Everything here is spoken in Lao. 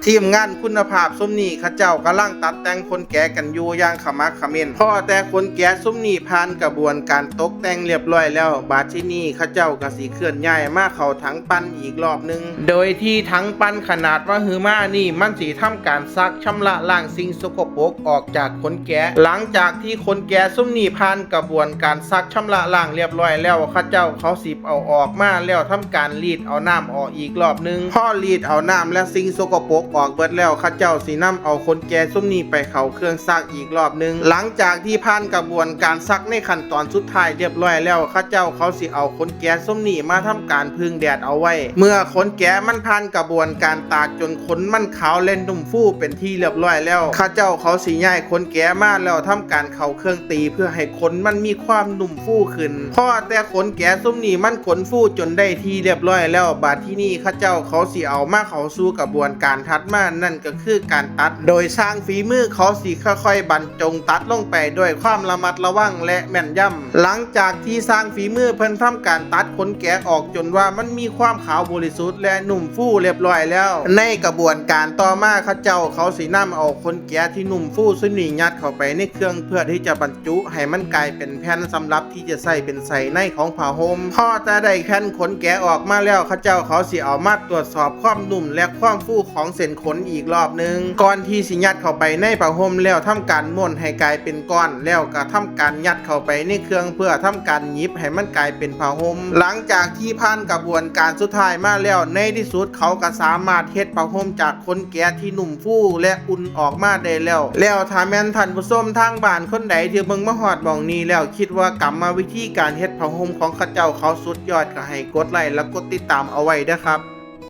ທີມງານຄຸນນະພາບຊຸມນີ້ ເຂົາເຈົ້າກຳລັງຕັດແຕ່ງຂົນແກະກັນຢູ່ຢ່າງຂະໝັກຂະເໝັ້ນ. ພໍແຕ່ຂົນແກະຊຸມນີ້ຜ່ານກະບວນການຕົກແຕ່ງລຽບລ້ອຍແລ້ວ, ບາດທີນີ້ເຂົາເຈົ້າກໍຊິເຄື່ອນຍ້າຍມາເຂົ້າຖັງປັ່ນອີກລອບໜຶ່ງ, ໂດຍທີ່ຖັງປັ່ນຂະໜາດມະຫຶມານີ້ ມັນຊິທຳການຊັກຊຳລະລ້າງສິ່ງສົກກະປົກອອກຈາກຂົນແກະ. ຫຼັງຈາກທີ່ຂົນແກະຊຸມນີ້ຜ່ານກະບວນການຊັກຊຳລະລ້າງລຽບລ້ອຍແລ້ວ, ເຂົາເຈົ້າເຂົາຊິ ເອົາອອກມາແລ້ວທຳການລີດເອົານ້ຳອອກອີກລອບໜຶ່ງ. ພໍລີດເອົານ້ຳ ແລະ ສິ່ງສົກກະປົກອອກເບິດແລ້ວ, ເຂົາເຈົ້າຊິນຳເອົາຂົນແກະຊຸມນີ້ໄປເຂົ້າເຄື່ອງຊັກອີກລອບໜຶ່ງ. ຫຼັງຈາກທີ່ຜ່ານກະບວນການຊັກໃນຂັ້ນຕອນສຸດທ້າຍລຽບລ້ອຍແລ້ວ, ເຂົາເຈົ້າເຂົາຊິເອົາຂົນແກະຊຸມນີ້ມາທຳການຜຶ່ງແດດເອົາໄວ້. ເມື່ອຂົນແກະມັນຜ່ານກະບວນການຕາກຈົນຂົນມັນຂາວ ແລະ ນຸ້ມຟູເປັນທີ່ລຽບລ້ອຍແລ້ວ, ເຂົາເຈົ້າເຂົາຊິຍ້າຍຂົນແກະມາແລ້ວທຳການເຂົ້າ ເຄື່ອງຕີເພື່ອໃຫ້ຂົນມັນມີຄວາມນຸ້ມຟູຂຶ້ນ. ພໍແຕ່ຂົນແກະຊຸມນີ້ມັນຂົນຟູຈົນໄດ້ທີ່ລຽບລ້ອຍແລ້ວ, ບາດທີນີ້ເຂົາເຈົ້າເຂົາຊິເອົາມາເຂົ້າສູ່ກະບວນການຖັດມາ, ນັ້ນກໍຄືການຕັດ, ໂດຍຊ່າງຝີມືເຂົາຊິຄ່ອຍໆບັນຈົງຕັດລົງໄປດ້ວຍຄວາມລະມັດລະວັງ ແລະ ແມ່ນຢຳ. ຫຼັງຈາກທີ່ຊ່າງຝີມືເພິ່ນທຳການຕັດຂົນແກະອອກຈົນວ່າມັນມີຄວາມຂາວບໍລິສຸດ ແລະ ນຸ້ມຟູລຽບລ້ອຍແລ້ວ, ໃນກະບວນການຕໍ່ມາເຂົາເຈົ້າເຂົາຊິນຳເອົາຂົນ ແກະທີ່ນຸ້ມຟູຊຸມນີ້ຍັດເຂົ້າໄປໃນເຄື່ອງ ເພື່ອທີ່ຈະບັນຈຸໃຫ້ມັນກາຍເປັນແຜ່ນສຳລັບທີ່ຈະໃຊ້ເປັນໄສ້ໃນຂອງຜ້າຫົ່ມ. ພໍແຕ່ໄດ້ແຜ່ນຂົນແກະອອກມາແລ້ວ, ເຂົາເຈົ້າເຂົາຊິເອົາມາຕວດສອບຄວາມນຸ້ມ ແລະ ຄວາມຟູຂອງເສັ້ນຂົນອີກລອບໜຶ່ງ, ກ່ອນທີ່ຊິຍັດເຂົ້າໄປໃນຜ້າຫົ່ມແລ້ວທຳການມ້ວນໃຫ້ກາຍເປັນກ້ອນ, ແລ້ວກໍທຳການຍັດເຂົ້າໄປໃນເຄື່ອງ ເພື່ອທຳການຫຍິບໃຫ້ມັນກາຍເປັນຜ້າຫົ່ມ. ຫຼັງຈາກທີ່ຜ່ານກະບວນການສຸດທ້າຍມາແລ້ວ, ໃນທີ່ສຸດເຂົາກໍສາມາດເຮັດຜ້າຫົ່ມຈາກ ຂົນແກະທີ່ນຸ້ມຟູ ແລະ ອຸ່ນອອກມາໄດ້ແລ້ວ. ແລ້ວຖ້າແມ່ນທ່ານຜູ້ຊົມທາງບ້ານຄົນໃດທີ່ເບິ່ງມາຮອດໝ່ອງນີ້ແລ້ວ ຄິດວ່າກຳມະວິທີການເຮັດຜ້າຫົ່ມຂອງເຂົາເຈົ້າເຂົາສຸດຍອດ ກໍໃຫ້ກົດໄລ ແລະ ກົດຕິດຕາມເອົາໄວ້ເດີຄັບ.